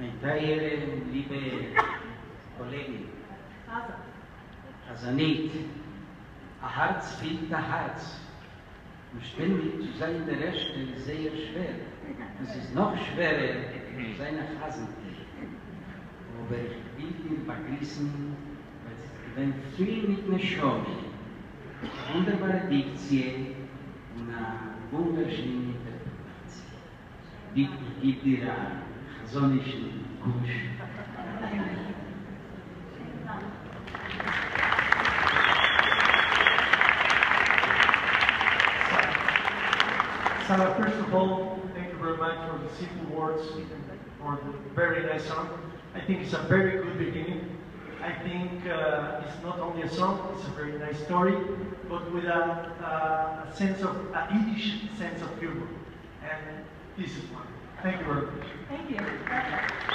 מיין טייערע און ליבע קאלעגין, חזנית, א הארץ פילט א הארץ, און שטענדיג צו זיין דער ערשטער איז זייער שווער, און ס'איז נאך שווערער צו זיין א חזנ'טע. אבער איך וויל דיר באגריסן ווייל ס'איז געווען פול מיט נשמה, א וואונדערבארע דיקציע און א וואונדערשענע אינטערפרעטאציע. איך גיב דיר א חזנישן קוש. Sarah, first of all, thank you very much for the simple words and for the very nice song. I think it's a very good beginning. I think it's not only a song, it's a very nice story, but with a sense of, a Yiddish sense of humor. And this is one. Thank you very much. Thank you.